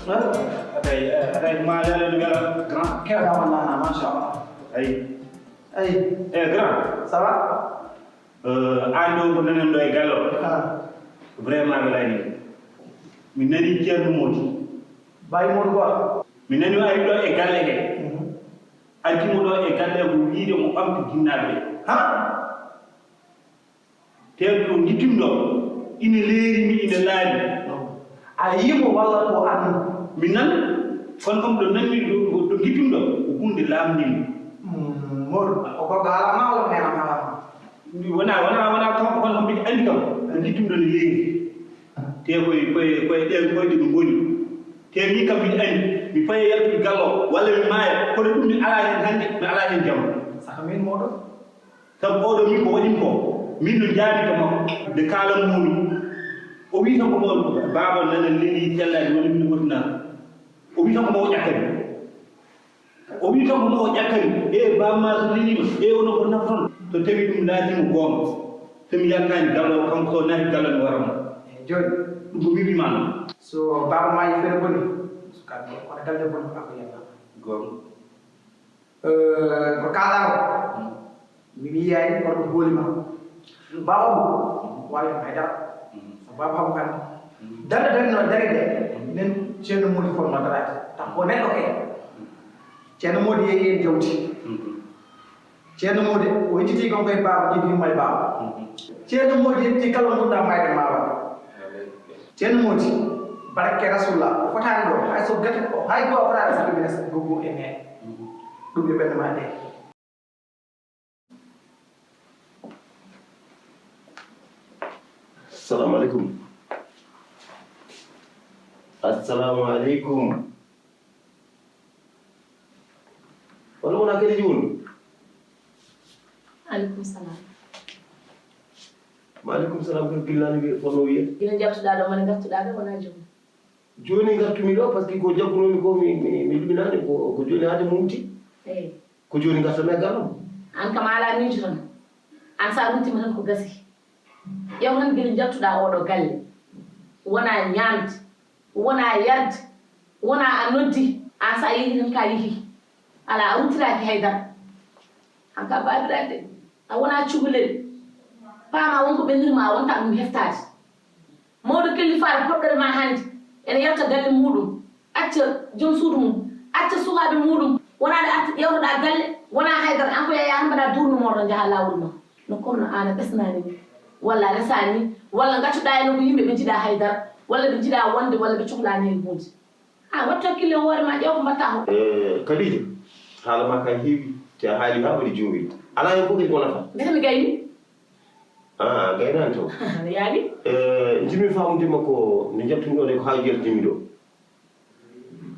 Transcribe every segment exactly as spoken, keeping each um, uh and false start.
Atay, atay, ma lele no wela grand. Kewɗa wallana, machallah. Ay. Ay. Eh, grand. Ça va? Euh, an ɗo ko nanen ɗo e galle o. Ah. Vraiment welani. Mi nani Ceerno Modi. Baye Modou Ba. Mi nani o ari ɗo e galle he. Mhm. Arti mo ɗo e galle ko wiide mo ɓamtu jinnaɓe. Ha? Te ɗo gittuɗo ina leeri mi, ina laabi. A yimo walla ko an? Mi nan, kono kam ɗo nanmi ɗo, ɗo gittuɗo ko hunde laamnde mi. Mm, Modou, o goɗɗo haalama walla ko nenam haalama? Wona, wona, wona kanko, kono kam mbiɗa anndi kam, ko gittuɗo ne leeri. Te koye, koye, koye ɗen koyɗe ɗum ngoni. Te min kam mbiɗa anndi, mi faye yaltude gallo, walla mi maaya, kono ɗum mi alaa heen hannde, mi alaa heen jamma. Saka min Modou? Sabu oɗo min ko waɗi ko, min no jaami to makko, nde kaalan muɗum. O wi tan ko mo baaba nana leli tellaani woni min wottina. O wi tan ko mo o ƴakkani. O wi tan ko mo o ƴakkani. E baaba ma so leliima, e ono ko nafton. So tawi ɗum laatiima goonga. So mi yaltaani gallo, kanko so naati gallo mi waran mo. E jooni. Ɗum ko mi wi ma noon. So baaba ma yi fere boni, so ka kono galle boni ko ako yalla. Goonga. Eh, ko kaalaa ko, mi yiyaani kono ɗum hooli ma. Baaba mum, waawi heen hay dara. Sabu baaba mum hannde. Darde darino dari nde, nen Ceerno Modi fotno daraade. Taw ko neɗɗo kay. Ceerno Modi yehi heen jawdi. Ceerno Modi, o yejjitii kon koye baaba, jibinima e baaba. Ceerno Modi yetti kala ngonɗaa mayde maawa. Ceerno Modi, barke Rasulullah, o fotaani ɗo, hay so gete, hay goo o fotaani so ɗum ene gogo e neen. Ɗum yo ɓernde ma de. Assalamu alaikum. Assalamu alaikum. Wala wona kadi woni? Alaikum salam. Wa alaikum salam, ko gillani wi-, kono wiye? Gila jabtuɗa ɗo, mane gartuɗa ɗo, wona joom. Jooni ngartumi ɗo, parce que ko jaggunoomi ko mi, mi, mi luminaani, ko, ko jooni haade mumti. Eyi. Ko jooni ngartami e galle am. Aan kam a alaa miijo tan. Aan so a rumtiima tan ko gasi. Ƴeew tan gila njaltuɗaa ooɗoo galle. Wonaa ñaamde, wonaa yarde, wonaa a noddi. Aan so a yehii tan ka yehii. Alaa, a ruttiraaki hay dara. Aan ka baabiɗaa de. A wonaa cukalel. Paama won ko ɓennir ma, wonta ɗum heftaade. Mawɗo kellifaare poɗɗere ma hannde ene yalta galle muɗum, acca joom suudu mum, acca sukaaɓe muɗum, wonaa ɗo arta ƴeewtoɗaa galle, wonaa haydara, an ko yayaa tan mbaɗaa duurno mooɗon njahaa laawol ma. No kono no aan a ɓesnaani ni, walla a resaani ni, walla ngaccuɗaa e nokku yimɓe ɓe njiɗaa haydara, walla ɓe njiɗaa wonde, walla ɓe cohlaani heen huunde. A wattu hakkille e hoore ma, ƴeew ko mbaɗtaa ko. Eh, Kadija, haala ma ka heewi, te a haali haa waɗi juumri. Alaa heen fof kadi ko nafa. Mbete mi gayni? Ah, gaynaani taw. No yaali? Eh, njiɗmi faamude ma ko nde njaltumi ɗo nde ko haa jeltimi ɗo.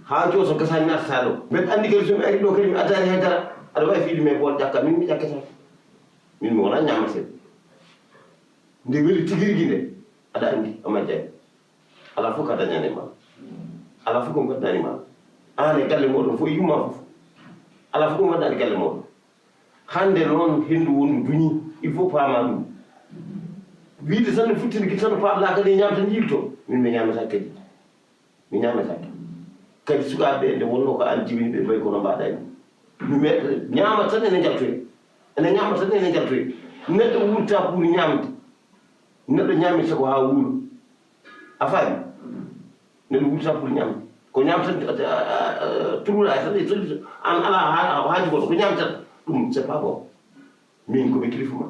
Haa joo so gasaani naatataa ɗo. Mbeɗa anndi kadi so mi ari ɗo kadi mi addaani hay dara. Aɗa waawi fiide mi e bool ƴakka, min mi ƴakkata. Min mi wonaa ñaamatee. Nde weli tigi rigi nde, aɗa anndi, a majjaani. Alaa fof ko a dañaani e ma. Alaa fof ko mbaɗɗaani ma. Aan e galle mooɗon fof e yumma fof. Alaa fof ko mbaɗɗaani galle mooɗon. Hannde noon henndu wondu duñi, il faut paama ɗum. Wiide tan no futtini gila tan no paaɗlaa kadi e ñaam tan yiilto. Min mi ñaamata kadi. Mi ñaamata kadi. Kadi sukaaɓe ɓe nde wonnoo ko aan jibini ɓe mbayi kono mbaɗaani. Mi meeɗa ñaama tan ene njaltoye. Ene ñaama tan ene njaltoye. Neɗɗo wuurta pour ñaamde. Neɗɗo ñaamirta ko haa wuuro. A faami? Neɗɗo wuurta pour ñaamde. Ko ñaam tan, a, a, a, turuɗaa tan e solution. Aan alaa ha-, haaju goɗɗo. Ko ñaam tan. Ɗum, c'est pas bon. Min ko mi kilifa ma.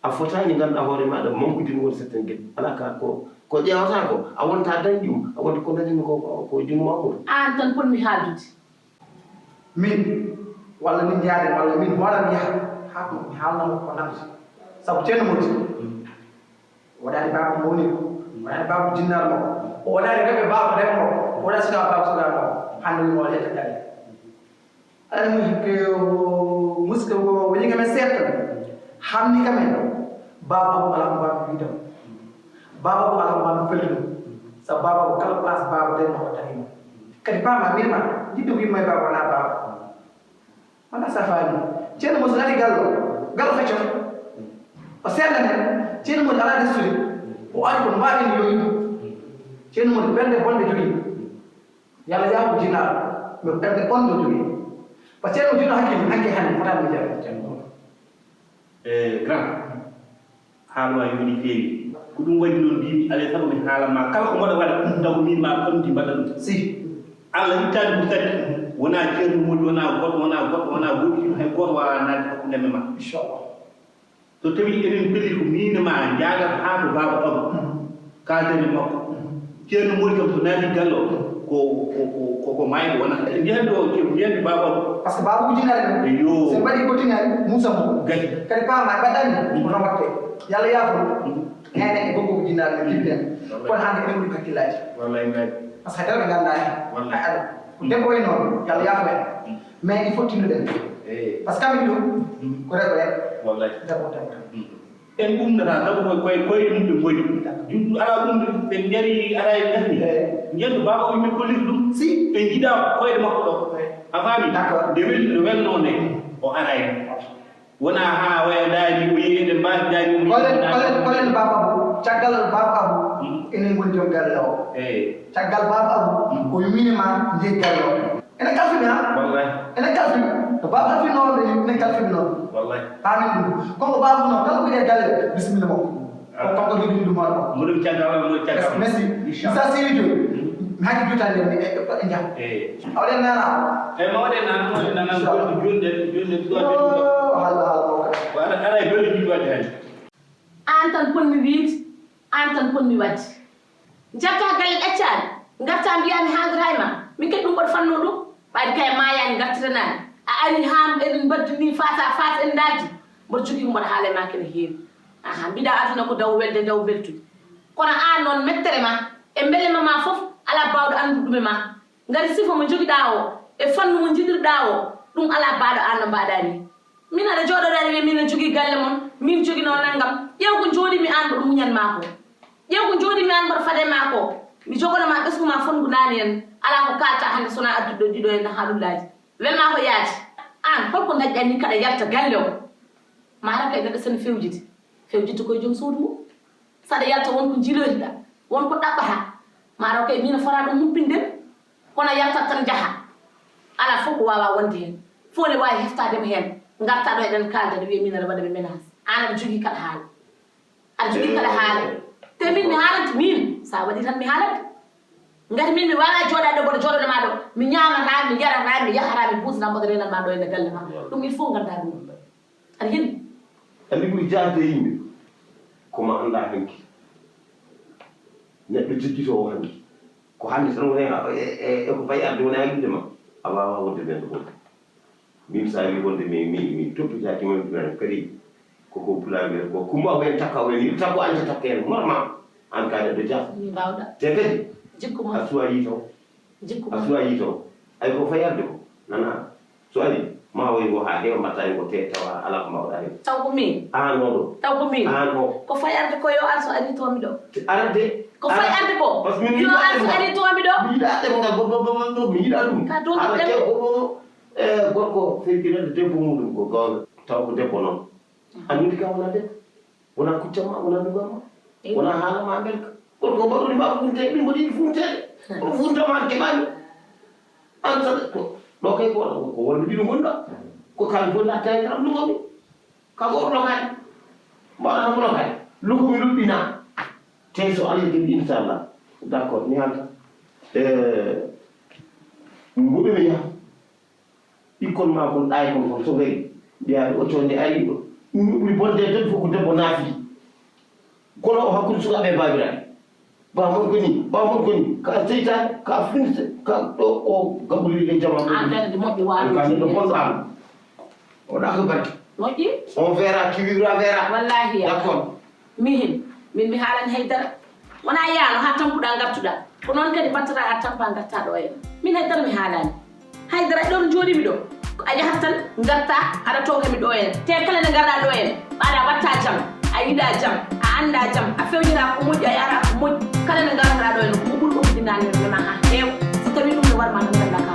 A fotaani ngannduɗaa hoore maaɗa mankude mi won certaines geɗe. Alaa ka ko, ko ƴeewata ko, a wonta dañde ɗum. A wonta ko dañmi ko, ko, ko junngo ma woni. Aan tan potmi haaldude. Min, walla min yaade, walla min hoore am yaha, haa ko mi haalna mo ko namdi. Sabu ceerno Modi, o waɗaani baaba mawni ko, o waɗaani baaba jinnaar makko, o waɗaani rewɓe baaba rewɓe makko, o waɗaani sukaaɓe baaba sukaaɓe makko, hannde o walla yetta galle. Aɗa anndi ko musidɗo ko woni kam e seeɗa tan, hamni kam en, baaba o alaa ko mbaawmi wiide mo, baaba o alaa ko mbaawmi fellude mo, sabu baaba o kala place baaba dañi makko dañi mo. Kadi paama, miin ma, jiɗɗo ko yumma e baaba wonaa baaba. Wona safaani. Ceerno Modi so naati gallo, gallo feccoto. O seerna heen. Ceerno Modi alaa destude. O ari ko mbaaɗen yo yimɓe. Ceerno Modi ɓernde bonde jogii. Yalla yaafo jinnaɗo. Mi ɓerde on no jogi. Parce que no jinno hakkille hanke hande fotani mi jaɓe. E grand, haala ma yoni feewi. Ko ɗum waɗi noon mbimi alay sago mi haalan ma kala ko mbaɗa waɗa taw ko min ma ɓamti mbaɗa ɗum. Si. Allah ittani ko kadi wona ceerno moodi wona goɗɗo wona goɗɗo wona goɗɗo hay goto wawa nadde hakkunde men ma. Inchallah. So tawi eɗen pelli ko min ma jaagata haa to baaba abu kaadani makko. Ceerno moodi kam so naati gallo ko ko ko ko mayɓe wonata eɗen njehande o ceerno mbiyande baaba abu. Parce que baaba ujunare men yo sen mbaɗi ko tinari musa mo gasi kadi paama mbaɗɗani ko no watte. Yalla yaafo nene e gogo ujunare men kibden. Kono hande eɗen ɗum hakkillaji wallay mbaɗi. Parce que hay dara ɓe nganndaa heen. Wallay. Aɗa ko debbo en noon, yo Allah yaafo en. Mais il faut tinnuɗen. Eey. Parce que kamɓe ɗum, ko rewɓe rek. Wallay. Debbo debbo tan. En umnata sabu koye koye koye mum ɓe ngoni. Jumɗum alaa ɗum ɓe ngari ara e gasni. Eey. Njendu baaba o yimɓe kolliti ɗum. Si. Ɓe njiɗa koyɗe makko ɗo. Eey. A faami? D'accord. Nde wel no welnoo nde o ara en. Wona haa waya daani o yehi eɗen mbaasi daani o kolen kolen kolen baba abu caggal baba abu enen ngoni joom galle o eyi caggal baba abu o yumini ma njehi galle o ene kalfini ha wallay ene kalfini ko baba abu no ene kalfini no wallay paamin ɗum koko baba no kala ko wiye galle bisimilla makko ko kanko jogi ɗum hoore makko moɗum caggal walla moɗum caggal merci sa sewi jooni mi haji jutande mi e ɗoɗɗo e jam eyi Awɗen nana. Eyi mawɗen nana mawɗen nana goɗɗo jonde jonde ɗuwaɓe ɗum ɗo. Halla halla mawɗo. Ko ara ara e golle ɗi ɗuwaɓe hay. An tan ponmi wiide, an tan ponmi waɗde. Njatta galle ɗaccaani, ngarta mbiya mi haaldat hay ma, min kadi ɗum mboɗo fanno ɗum, ɓayde kay maayani ngartiranani. A ari ha eɗen mbaddi ni face à face en daaji, mboɗo jogii ko mboɗo haala e ma kene heewi. Aha mbiɗa aduna ko daw welde daw beltude. Kono an noon mettere ma e mbelema ma fof ala bawɗo anndude ɗum e ma. Ngati sifa mo njogiɗaa oo e fannu mo njiɗirɗaa oo, ɗum alaa baaɗo aan no mbaaɗaa nii. Miin aɗa jooɗoo aɗa wiya miin aɗa jogii galle mon, miin joginoo nanngam, ƴeew ko njooɗii-mi aan mboɗo muñan maa koo. Ƴeew ko njooɗii-mi aan mboɗo fadee maa koo, mi jogano maa ɓesngu maa fotngu naani en, alaa ko kaaltaa hannde so wonaa addude ɗoo ɗiɗo en haalullaaji. Wel maa ko yaadi. Aan hol ko ndañɗaa nii kaɗa yalta galle oo? Maa ara kay neɗɗo so no fewjiti, fewjitto ko e joom suudu mum. Saɗa yalta won ko njiiloytoɗaa, won ko ɗaɓɓataa, maa taw kay miin a fotaa ɗum humpinde mi, kono a yaltat tan njahaa, alaa fof ko waawaa wonde heen, fof ne waawi heftaade mi heen, ngartaa ɗo eɗen kaalda, aɗa wiya miin aɗa waɗa mi menace, aan aɗa jogii kaɗa haala, aɗa jogii kaɗa haala, te miin mi haalante miin, so a waɗii tan mi haalante, ngati miin mi waawaa jooɗaade ɗo mboɗo jooɗoda maa ɗo, mi ñaamataa, mi yarataa, mi yahataa, mi buusata mboɗo reenan maa ɗo e nder galle maa, ɗum il faut nganndaa ɗum. Aɗa heɗi? Anndi ɓuri jaasde e yimɓe ko ma anndaa hanki. Neɗɗo jejjitoowo hanki ko hannde tan woni e ko fayi arde woni e yiɗde ma a waawaa wonde neɗɗo goɗɗo. Min so a wii wonde mi mi mi toppitaaki ma mi kadi koko pulaar mbiyata ko kumba ko en takka o en yiɗata ko anta takka en normal an ka neɗɗo jaasde. Mi mbaawɗa. Te kadi a suwaa yii taw. Jikku ma. A suwaa yii taw. Ay ko fayi arde ko nanaa. So ari ma woy ngo haa heewa mbatta hen ko te tawa alaa ko mbaawɗaa hen. Taw ko miin. Aan oo ɗo. Taw ko miin. Aan oo. Ko fay arde ko yo aan so ari toomi ɗo. Arde. Ko fay arde ko. Parce que min yo aan so ari toomi ɗo. Mi yiɗaa ɗemngal ngal ɗo ɗo ɗo mi yiɗaa ɗum. Ka ɗum ɗem. Haɗa kew ko ɗo e gorko fewjinande debbo muɗum ko goonga taw ko debbo noon. A noddi ka wona debbo. Wona kuccam ma wona dugal ma wona haala ma mbelka kono ko mbaɗuni ma funte min mbaɗi funte ko funta ma keɓani an sa ko ɗo kay ko waɗa ko wonde ɗiɗo gonɗa ko kan fof natta e tan lugomi ka goto lokani mbaɗa tan ko lokani lugomi luɓɓina te so allah jaɓi inchallah d' accord mi halta e mbuɗumi yaha Ɓikkon maa kon ɗaay kon kon so gari mbiyaa ɓe occoo nde ari ɗo ɗum ɓuri bonde debbo fof ko debbo naafiki kono o hakkunde sukaaɓe e baabiraaɓe baa mon ko ni baa mon ko ni ka seytaane ka finse ka ɗo o gaɓuli le jama an kadi ɗo moƴƴo waalo ka neɗɗo bonɗo an o ɗa ko barke moƴƴi on vera qui vivra vera wallahi d'accord Mihin, min mi haalani haydara. Wona yaano haa tampuɗaa ngartuɗaa. Ko noon kadi mbaɗtataa haa tampaa ngartaa ɗo en. Min haydara mi haalaani. Haydara ɗo njooɗimi ɗo. Ko a yahat tan ngartaa aɗa tooga mi ɗo en. Te kala nde ngarɗaa ɗo en, ɓaaɗa waɗtaa jam, a yiɗaa jam, a anndaa jam, a fewjataa ko moƴƴi a yahataa ko moƴƴi. Kala nde ngartoɗaa ɗo en, ko ɓuri ɗum dinnaani men maa haa heewa. So tawii ɗum ne warma tan nganndaa